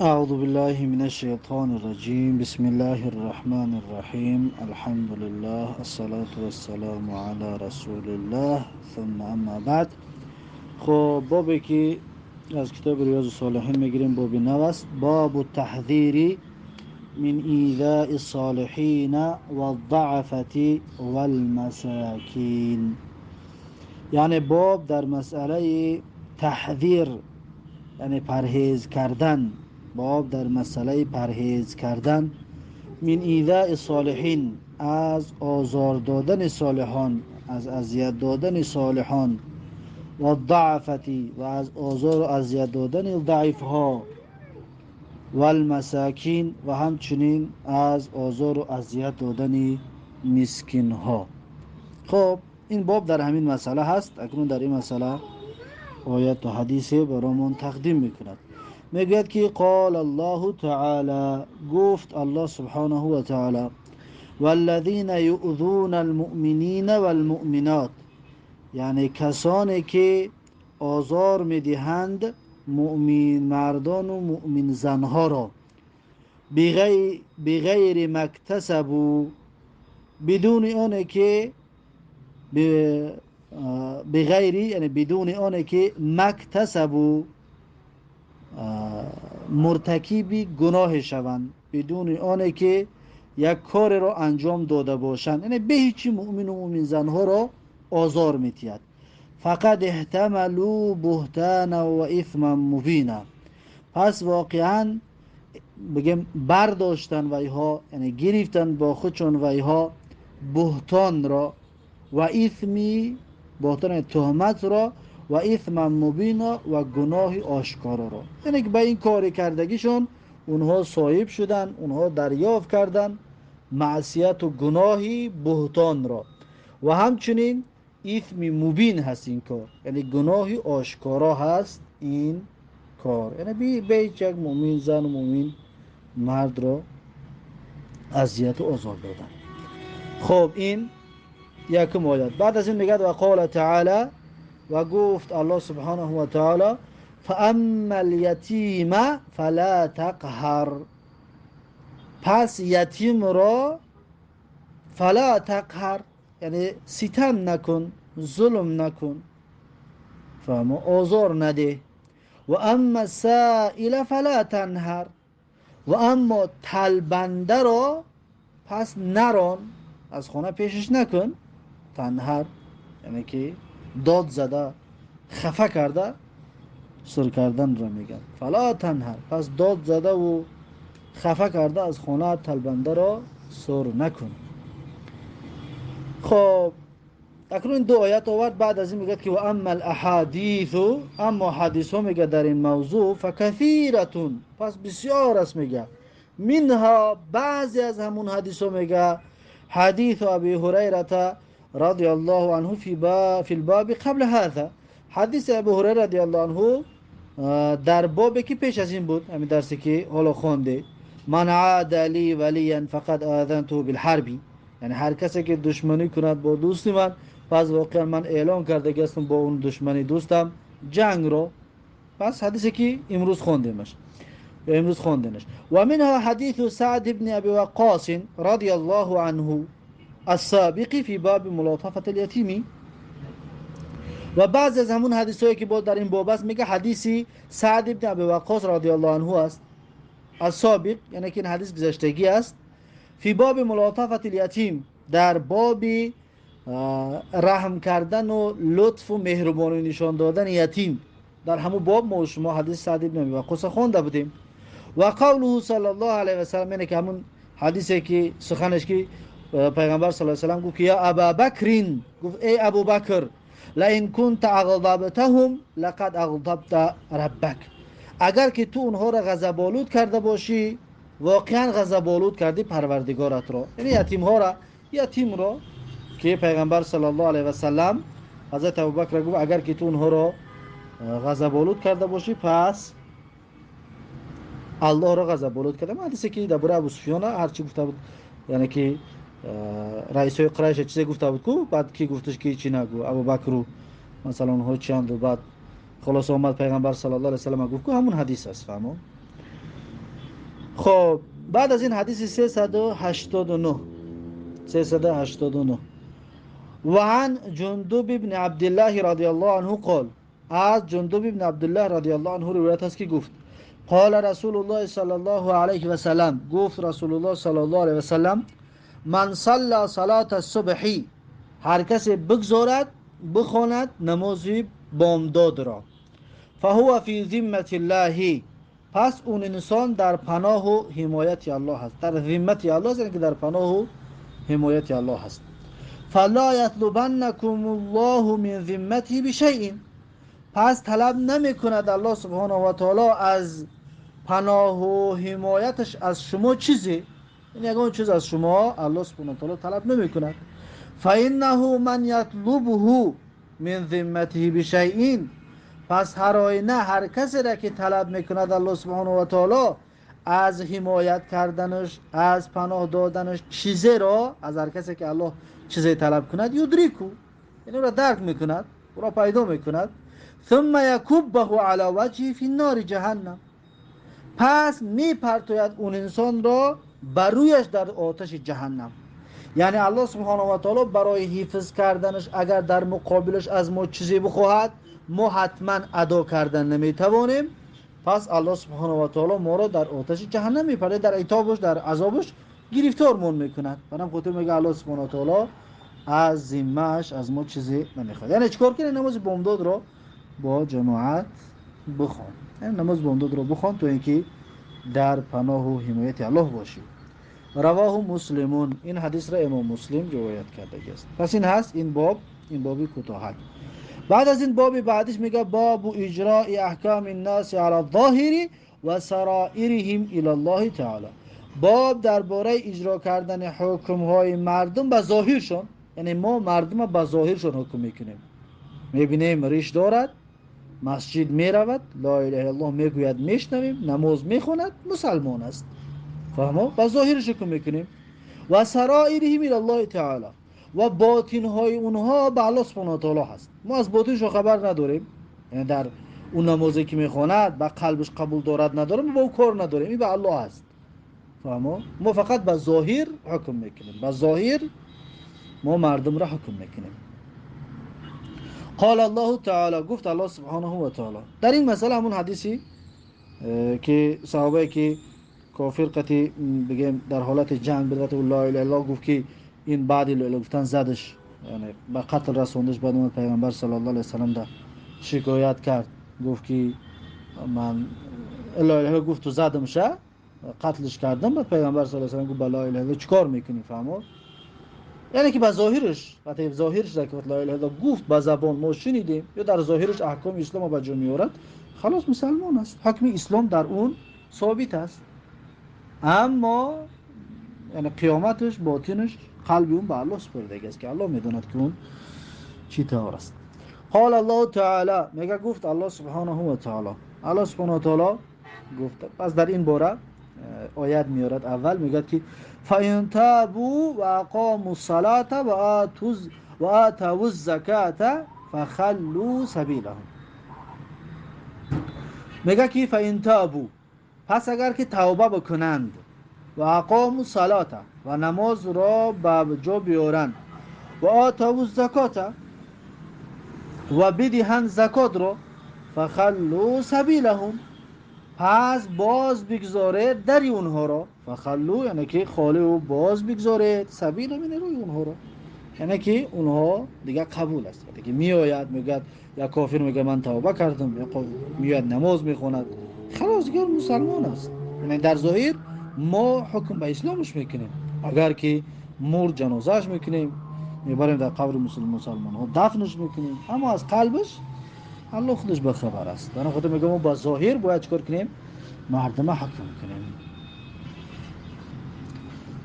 أعوذ بالله من الشيطان الرجيم. بسم الله الرحمن الرحيم. الحمد لله، الصلاة والسلام على رسول الله، ثم أما بعد. خب، بابی که از کتاب ریاض الصالحین میگیریم باب نو است، باب التحذير من ایذاء الصالحین والضعفة والمساکین. یعنی باب در مسئله تحذیر، یعنی پرهیز کردن، باب در مسئله پرهیز کردن من ایذاء الصالحین، از آزار دادن صالحان، از اذیت دادن صالحان، و الضعفة، و از آزار و اذیت دادن ضعیف ها، و المساکین، و همچنین از آزار و اذیت دادن مسکین ها. خب، این باب در همین مسئله هست. اکنون در این مسئله آیت و حدیث برامون تقدیم میکند. میگوید که قال الله تعالی، گفت الله سبحانه و تعالی: والذین یؤذون المؤمنین والمؤمنات، یعنی کسانی که آزار میدهند مؤمن مردان و مؤمن زنها را، بغیر ما اکتسبوا، بدون آنه که بغیر، یعنی بدون آنه که ما اکتسبوا، مرتکب گناه شوند، بدون آنه که یک کار را انجام داده باشند، یعنی به هیچی مؤمن و مؤمن زنها را آزار میتید، فقد احتملوا بهتانا و اثما مبینا، پس واقعا بگیم برداشتن و ایها، یعنی گرفتن با خودشون و ایها بهتان را و اثمی، بهتان تهمت را، و اثم مبینا، و گناه آشکارا را. یعنی که به این کار کردگیشون اونها صاحب شدن، اونها دریافت کردن معصیت و گناهی بهتان را و همچنین اثم مبین هست این کار، یعنی گناه آشکارا هست این کار، یعنی به هیچ یک مؤمن زن و مؤمن مرد را اذیت و آزار دادن. خب، این یکم آیت. بعد از این میگه و قال تعالی، و گفت الله سبحانه و تعالی: فاما الیتیم فلا تقهر، پس یتیم را فلا تقهر، یعنی ستم نکن، ظلم نکن، فهمو، آزار نده. و اما السائل فلا تنهر، و اما طلبنده را پس نران، از خانه پیشش نکن. تنهر یعنی که داد زده، خفه کرده، سر کردن را میگن. فلا تنهر، پس داد زده و خفه کرده از خانه طلبنده را سر نکن. خب، اکنون دو آیت آورد. بعد از این میگه که و اما الاحادیث، اما حدیث ها میگه در این موضوع، فکثیرة، پس بسیار است. میگه منها، بعضی از همون حدیث ها، میگه حدیث ابی هریره رضی الله عنه في الباب قبل هذا، حدیث ابو هریره رضی الله عنه در بابی که پیش از این بود، همین درسی که حالا خوانده، من عاد لی ولیا فقد آذنته بالحرب، یعنی هر کسی که دشمنی کند با دوست من، پس واقعا من اعلان کرده هستم با اون دشمنی دوستم جنگ رو. پس حدیثی که امروز خوندیمش یا امروز خوندنش. و منها حدیث سعد بن ابی وقاص رضی الله عنه السابق في باب ملاطفة اليتیم، و بعض از همون حدیث هایی که با در این باب است، میگه حدیثی سعد بن ابی وقاص رضی الله عنه است، السابق، یعنی که این حدیث گذشتگی است، فی باب ملاطفة الیتیم، در باب رحم کردن و لطف و مهربانی نشان دادن یتیم. در همون باب ما شما حدیث سعد بن ابی وقاص خوانده بودیم. و قوله صلی الله علیه و سلم، یعنی که همون حدیثی که سخنش که پیغمبر صلی الله علیه و سلم گفت که یا ابا بکر، گفت ای ابو بکر، لئن كنت اغضبتهم لقد اغضبت ربک، اگر که تو اونها را غضب آلود کرده باشی، واقعا غضب آلود کردی پروردگارت را. یعنی یتیم ها را، یتیم را که پیغمبر صلی الله علیه و سلم حضرت ابوبکر گفت اگر که تو اونها را غضب آلود کرده باشی، پس الله را غضب آلود کرده. حدیثی که درباره ابو سفیان هرچی گفته بود، یعنی که رئیس های قریش چیزی گفته بود کو، بعد کی گفتش که چی نگو، ابوبکر مثلا اونها چند و بعد خلاص آمد پیغمبر صلی الله علیه و سلم گفت که همون حدیث است، فهمو. خب بعد از این حدیث 389، 389. وعن جندب ابن عبدالله رضی الله عنه قال، از جندب ابن عبدالله رضی الله عنه روایت است که گفت قال رسول الله صلی الله علیه و سلم، گفت رسول الله صلی الله علیه و سلم من صلى صلاة الصبح، هر کسی بگذارد بخواند نماز بامداد را، فهو فی ذمة الله، پس اون انسان در پناه و حمایت الله است. در ذمت الله است، یعنی که در پناه و حمایت الله است. فلا یطلبنکم الله من ذمته بشیء، پس طلب نمی کند الله سبحانه و تعالی از پناه و حمایتش از شما چیزی، یعنی یگان چیز از شما الله سبحانه و تعالی طلب نمی کند. فانه من یطلبه من ذمته بشیء، پس هر آینه هر کسی را که طلب میکند الله سبحانه و تعالی از حمایت کردنش، از پناه دادنش چیزی را، از هر کسی که الله چیزی طلب کند، یدرکو، یعنی او را درک میکند، او را پیدا میکند. ثم یکبه علی وجهه فی النار جهنم، پس میپرتوید اون انسان را بر رویش در آتش جهنم. یعنی الله سبحانه و تعالی برای حفظ کردنش اگر در مقابلش از ما چیزی بخواهد، ما حتما ادا کردن نمیتوانیم، پس الله سبحانه و تعالی ما را در آتش جهنم میپره، در عتابش، در عذابش گرفتارمون میکند. برام خاطر میگه الله سبحانه و تعالی از ذمه‌اش از ما چیزی نمیخواد. یعنی چیکار کنی؟ نماز بامداد رو با جماعت بخوان، یعنی نماز بامداد رو بخوان تا اینکه در پناه و حمایت الله باشی. رواه مسلمون، این حدیث را امام مسلم روایت کرده است. پس این هست این باب، این بابی کوتاه. بعد از این باب بعدش میگه باب اجراء احکام الناس علی الظاهر و سرائرهم الی الله تعالی. باب درباره اجرا کردن حکم های مردم به ظاهرشون، یعنی ما مردم به ظاهرشون حکم میکنیم. میبینیم ریش دارد، مسجد میرود، لا اله الا الله میگوید، میشنویم، نماز میخواند، مسلمان است. فهمو؟ به ظاهرش حکم میکنیم. و سرائرهم الی الله تعالی، و باطن های اونها به الله سبحانه و تعالی هست. ما از باطنش خبر نداریم، یعنی در اون نمازی که میخواند به قلبش قبول دارد ندارم، با او کار نداریم، این به الله هست. فهمو؟ ما فقط به ظاهر حکم میکنیم، به ظاهر ما مردم را حکم میکنیم. قال الله تعالی، گفت الله سبحانه و تعالی در این مسئله، همون حدیثی که صحابه که کافر قطعی بگیم در حالت جنگ بود، لا اله الا الله گفت که این بعد لا اله گفتن زدش، یعنی به قتل رسوندش. بعد اومد پیغمبر صلی الله علیه و سلم در شکایت کرد، گفت که من لا اله گفت و زدم شه، قتلش کردم. بعد پیغمبر صلی الله علیه و سلم گفت لا اله الا چیکار میکنی؟ فهمو؟ یعنی که به ظاهرش، وقتی ظاهرش که لا اله الا گفت به زبان ما شنیدیم، یا در ظاهرش احکام اسلام به جا میورد، خلاص مسلمان است، حکم اسلام در اون ثابت است. اما یعنی قیامتش، باطنش، قلب اون به الله سپرده است که الله میداند که اون چی طور است. قال الله تعالی، میگه گفت الله سبحانه و تعالی، الله سبحانه و تعالی گفت. پس در این باره آیت میارد. اول میگه که فَإِنْ تَابُوا وَأَقَامُوا الصَّلَاةَ وَآتَوُا الزَّكَاةَ فَخَلُّوا سَبِيلَهُمْ. میگه که فَإِنْ تَابُوا، پس اگر که توبه بکنند، و اقاموا الصلاة، و نماز را به جا بیارند، و آتوا الزکات، و بدهند زکات را، فخلوا سبیلهم، پس باز بگذارید در اونها را. فخلوا یعنی که خالی و باز بگذارید، سبیل یعنی روی اونها را، یعنی که اونها دیگه قبول است. وقتی که میآید میگه یا کافر میگه من توبه کردم، یا میاد نماز میخواند، خلاص دیگه مسلمان است. یعنی در ظاهر ما حکم به اسلامش میکنیم، اگر که مرد جنازهش میکنیم، میبریم در قبر مسلمان ها دفنش میکنیم، اما از قلبش الله خودش بخبر است. در خاطر میگم ما با ظاهر باید چیکار کنیم؟ مردم حکم کنیم.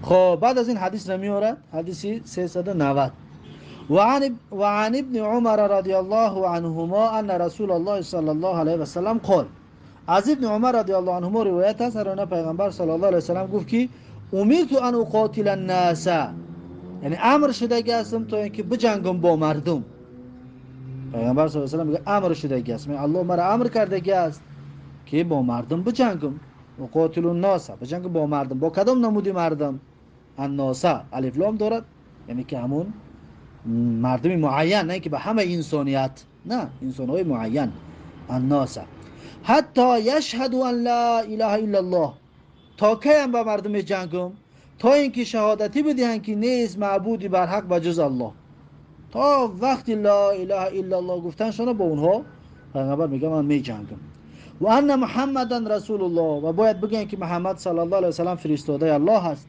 خب بعد از این حدیث را میورد، حدیثی 390. وعن ابن عمر رضی الله عنهما ان رسول الله صلی الله علیه و سلم قال، از ابن عمر رضی الله عنهما روایت است، هر پیغمبر صلی الله علیه و سلم گفت که امرت ان اقاتل الناس، یعنی امر شده هستم تا اینکه بجنگم با مردم. پیغمبر صلی الله علیه و سلم میگه امر شده است، یعنی الله مرا امر کرده است که با مردم بجنگم. اقاتل الناس، بجنگ با مردم. با کدام نمودی مردم؟ الناس الف لام دارد، یعنی که همون مردم معین، نه که به همه انسانیت، نه، انسانهای معین. الناس حتی یشهدوا ان لا اله الا الله، تا کی هم با مردم جنگم؟ تا اینکه شهادتی بدهند که نیست معبودی بر حق به جز الله. تا وقتی لا اله الا الله گفتن شما با اونها پیغمبر میگه من میجنگم. و ان محمدا رسول الله، و باید بگن که محمد صلی الله علیه و سلم فرستاده الله است.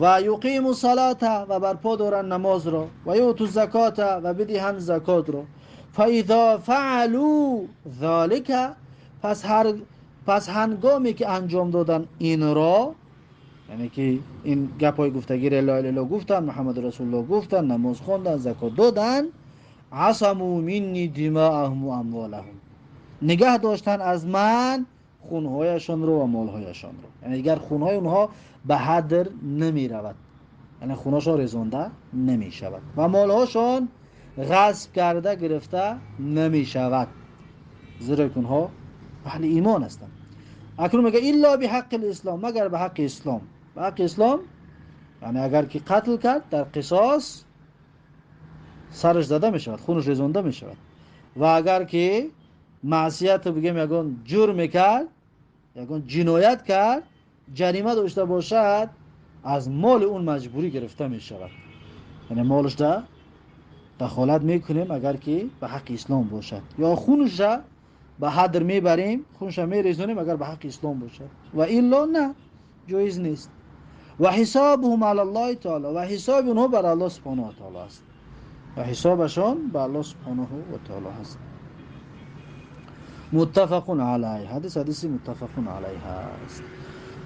و یقیم الصلاه، و برپا دارن نماز را. و یؤتوا الزکات، و بدهند زکات را. فاذا فعلوا ذلك، پس هنگامی که انجام دادن این را، یعنی که این گپای گفتگی لا اله الا الله گفتن، محمد رسول الله گفتن، نماز خواندن، زکات دادن، عصموا منی دماءهم و اموالهم، نگه داشتن از من خونهایشان رو و مالهایشان رو. یعنی دیگر خونهای اونها به هدر نمی رود، یعنی خونهاشان ریزانده نمی شود و مالهاشان غصب کرده گرفته نمی شود، زیرا که اونها اهل ایمان هستند. اکنون میگه الا بحق الاسلام، مگر به حق اسلام. به حق اسلام یعنی اگر که قتل کرد در قصاص سرش زده می شود، خونش ریزانده می شود. و اگر که معصیت بگیم یگان جرم کرد، یگان جنایت کرد، جریمه داشته باشد، از مال اون مجبوری گرفته می شود، یعنی مالش ده دخالت میکنیم اگر که به حق اسلام باشد، یا خونش به هدر میبریم، خونش میریزونیم اگر به حق اسلام باشد، و الا نه، جایز نیست. و حسابهم علی الله تعالی، و حساب اونها بر الله سبحانه و تعالی است، و حسابشان بر الله سبحانه و تعالی است. متفق علیه، حدیث حدیث متفق علیه است.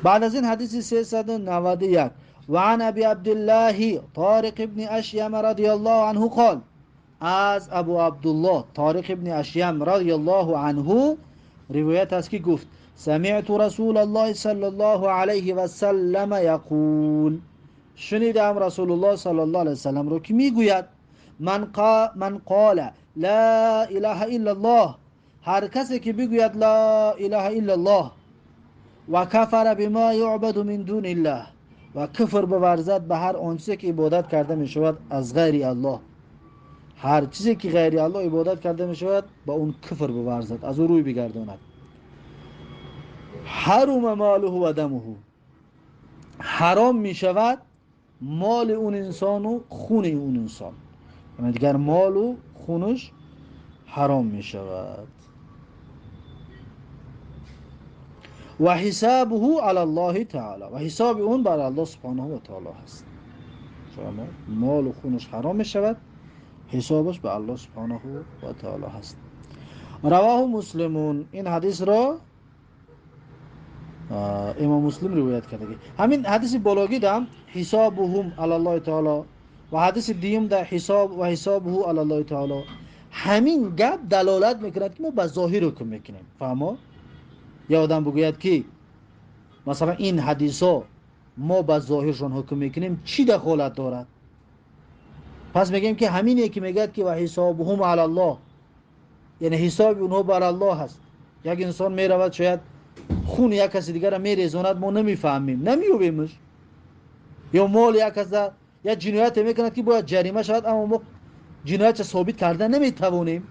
بعد از این حدیث 391، و عن ابی عبدالله طارق ابن اشیم رضی الله عنه قال، از ابو عبدالله طارق ابن اشیم رضی الله عنه روایت است که گفت سمعت رسول الله صلی الله علیه و سلم یقول، شنیدم رسول الله صلی الله علیه و سلم رو که میگوید من قال لا اله الا الله، هر کسی که بگوید لا اله الا الله و کفر بما یعبد من دون الله، و کفر بورزد به هر آن چیزی که عبادت کرده می شود از غیر الله، هر چیزی که غیر الله عبادت کرده می شود با اون کفر بورزد، از او روی بگرداند. حرم ماله و دمه، حرام می شود مال اون انسان و خون اون انسان، یعنی دیگر مال و خونش حرام می شود. و حسابه علی الله تعالی، و حساب اون بر الله سبحانه و تعالی هست. مال و خونش حرام می شود، حسابش به الله سبحانه و تعالی هست. رواه مسلمون، این حدیث را امام مسلم روایت کرده. همین حدیث بالاگی دم حسابهم علی الله تعالی و حدیث دیم در حساب و حسابه علی الله تعالی، همین گپ دلالت میکند که ما به ظاهر حکم میکنیم. فهمو؟ یا آدم بگوید که مثلا این حدیث ها ما به ظاهرشون حکم میکنیم چی دخالت دارد؟ پس میگیم که همینه که میگد که و حسابهم علی الله، یعنی حساب اونها بر الله هست. یک انسان میرود شاید خون یک کسی دیگر را میریزاند، ما نمیفهمیم، نمیوبیمش، یا مال یک کس یا جنایت میکند که باید جریمه شود، اما ما جنایت ثابت کرده نمیتوانیم،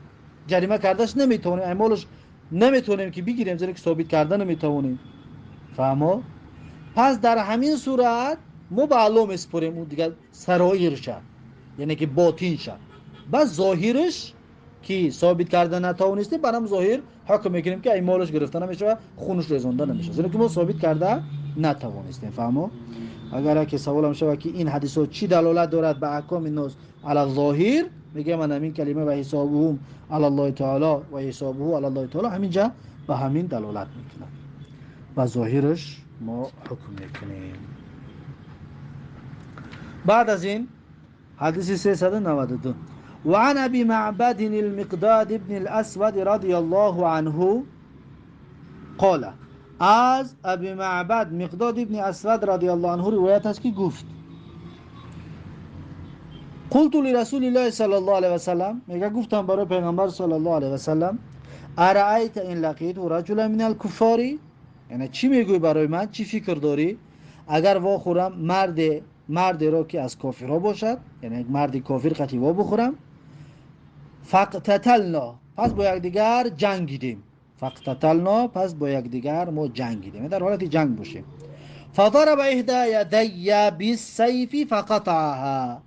جریمه کردش نمیتوانیم، مالش نمیتونیم که بگیریم، زیرا که ثابت کرده نمیتوانیم. فهمو؟ پس در همین صورت ما به الله میسپریم اون دیگر سرایرش، یعنی که باطنش، بس ظاهرش که ثابت کرده نتوانستیم، برام ظاهر حکم میکنیم که این مالش گرفته نمیشه و خونش ریزانده نمیشه، زیرا که ما ثابت کرده نتوانستیم. فهمو؟ اگر که سوالم شود که این حدیث ها چی دلالت دارد به احکام الناس علی الظاهر، میگه من همین کلمه و حسابهم علی الله تعالی و حسابه علی الله تعالی همینجا به همین دلالت میکنه و ظاهرش ما حکم میکنیم. بعد از این حدیث 392، وعن ابي معبد المقداد ابن الاسود رضی الله عنه قال، از ابی معبد مقداد ابن اسود رضی الله عنه روایت است که گفت قلت لرسول الله صلی الله علیه و سلم، میگه گفتم برای پیغمبر صلی الله علیه و سلم، ارأیت ان لقیت رجلا من الکفار، Яъне чӣ мегӯй барои ман, чӣ фикр дорӣ? Агар вохӯрам мардеро ки аз кофирҳо бошад, яъне як марди кофир қати во бихӯрам, فاقتتلنا, пас бо якдигар ҷангидем, فاقتتلنا, пас бо якдигар мо ҷангидем, дар ҳолати ҷанг бошем, فضرب إحدى يدي بالسيف فقطعها,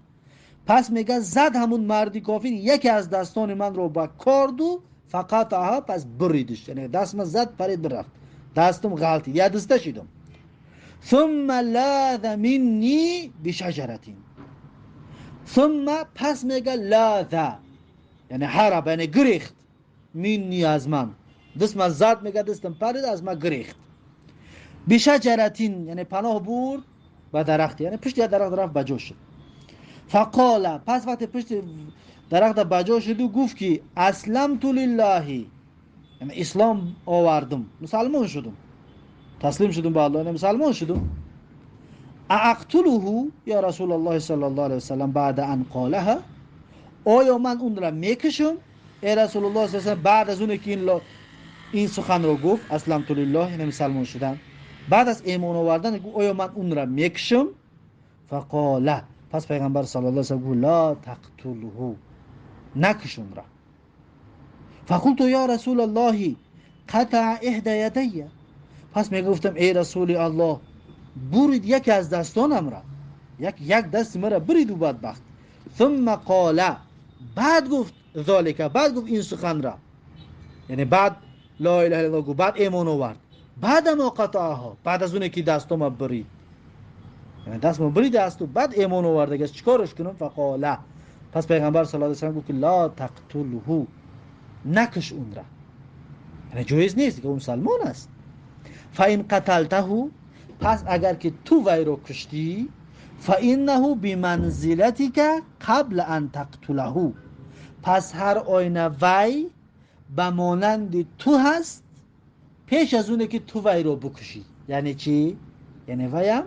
пас мега, зад ҳамун марди кофир яке аз дастони манро ба корду, فقطعها, пас буридиш, яъне дастма зад, парид, бирафт, дастум ғалтид, якдаста шидум. ثم لاذ مني بشجرة, ثم, пас мега, لاذ, яъне هرب, яъне гирехт, مني, аз ман, дастма зад, мега, дастам парид, аз ман гирехт, بشجرة, яъне паноҳ бурд ба дарахте, яъне пушти як дарахт рафт, ба ҷо шуд. فقال, пас вақте пушти дарахта ба ҷо шуду, гуфт ки أسلمت لله, яъне ислом овардум, мусалмон шудум, таслим шудум ба Аллоҳ, яъне мусалмон шудум. أأقتله يا رسول الله صلى الله عليه وسلم بعد أن قالها? Оё ман унра мекушум, эй Расулуллоҳ, баъд аз оне ки ин суханро гуфт, أسلمت لله, яъне мусалмон шудам, баъд аз эмон овардан, оё ман унра мекушум? فقال, пас пайғамбар صلى الله وسلم гуфт: لا تقتله, накуш унра. فقلت يا رسول الله قطع إحدى يدي, пас мегуфтам: эй Расули Аллоҳ, бурид яке аз дастонамра, як дасти мара буриду бадбахт. ثم قال, баъд гуфт, ذلك, баъд гуфт ин суханра, яъне баъд لا إله إلا الله гуфт, баъд эмон овард, بعدما قطعها, баъд аз оне ки дастома бурид, яъне дастма бурид асту баъд эмон овардагас, чикораш кунам? فقال, пас пайғамбар صلى الله وسلم гуфт ки لا تقتله, накуш унра, яъне ҷоиз нест, ки мусалмон аст. فإن قتلته, пас агар ки ту вайро куштӣ, فإنه بمنزلتك قبل أن تقتله, пас ҳар оина вай ба монанди ту ҳаст пеш аз оне ки ту вайро бикушӣ. Яъне чӣ? Яъне ваям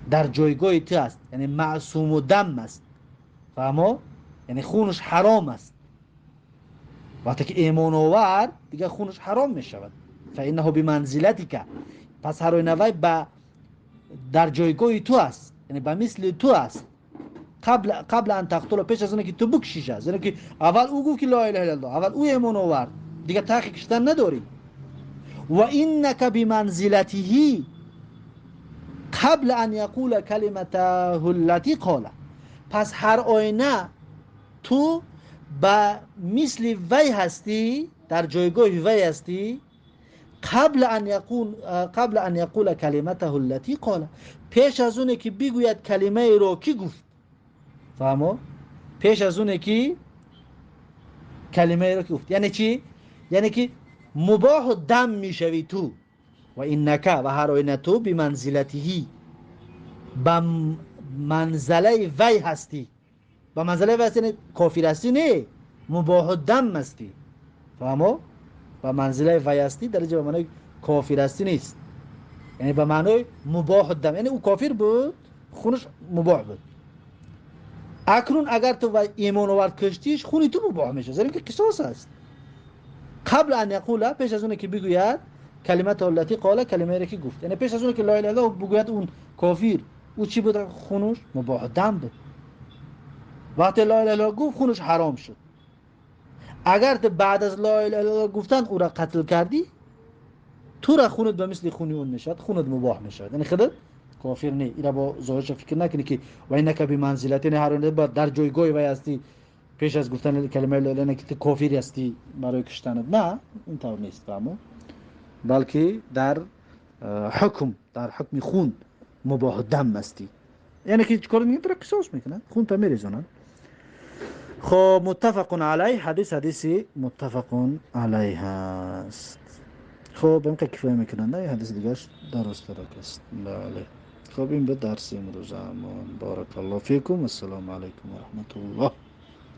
дар ҷойгоҳи ту аст, яъне معصوم الدم аст, фаҳмо? Яъне хунаш ҳаром аст. Вақте ки эмон овард, дигар хунаш ҳаром мешавад. فإنه بمنزلتك, пас ҳар оина вай ба дар ҷойгоҳи ту аст, яъне ба мисли ту аст, قبل أن تقتله, пеш аз оне ки ту бикушиш аст, яъне ки аввал ӯ гуфт ки لا إله إلا الله, аввал ӯ эмон овард, дигар ҳаққи киштан надорӣ. وإنك بمنزلته قبل أن يقول كلمته التي قال, пас ҳар оина ту ба мисли вай ҳастӣ, дар ҷойгоҳи вай ҳастӣ, قبل أن يقول كلمته التي قال, пеш аз оне ки бигӯяд калимаеро ки гуфт. Фаҳмо? Пеш аз оне ки калимаеро ки гуфт, яъне чӣ? Яъне ки مباح الدم мешавӣ ту. وإنك, ва ҳар оина ту, بمنزلته, ба манзалаи вай ҳастӣ, ба манзалаи вай ҳастӣ, кофир ҳастӣ, не, مباح الدم ҳастӣ. Фаҳмо? Ба манзилаи вай ҳастӣ дараҷа ба маънои кофир ҳастӣ нест, яъне ба маънои مباح الدم. Яъне ӯ кофир буд, хунаш мубоҳ буд. Акнун агар ту вай имон овард, куштиш, хуни ту мубоҳ мешавад, зеро ки қисос аст. قبل أن يقول, пеш аз оне ки бигӯяд, كلمته التي قال, калимаере ки гуфт, яъне пеш аз оне ки لا إله бигӯяд, он кофир, ӯ чӣ буд? Хунуш مباح الدم буд. Вақте لا إله гуфт, хунуш ҳаром шуд. Агар ту баъд аз لا إله гуфтан ӯра қатл кардӣ, тура хунат ба мисли хуни он мешавад, хунат мубоҳ мешавад, яъне худат кофир не. Ира бо зоҳирша фикр накунӣ ки وإنك بمنزلته, ҳар дар ҷойгоҳи вай ҳастӣ пеш аз гуфтани калимаи لا إله, ки ту кофир ҳастӣ барои куштанат. На, ин тавр нест, фаҳмо? Балки дар ҳукм, дар ҳукми хун مباح الدم ҳастӣ. Яъне ки чикор мекунад? Тура қисос мекунад, хунта мерезонад. Хоб, متفق عليه, ҳадис ҳадиси متفق عليه ҳаст. Хоб, инқа кифоя мекунанд, ҳадиси дигараш дарозтарак аст. Бале, хоб, ин буд дарси имрӯзаамон. بارك الله فيكم. السلام عليكم ورحمة الله.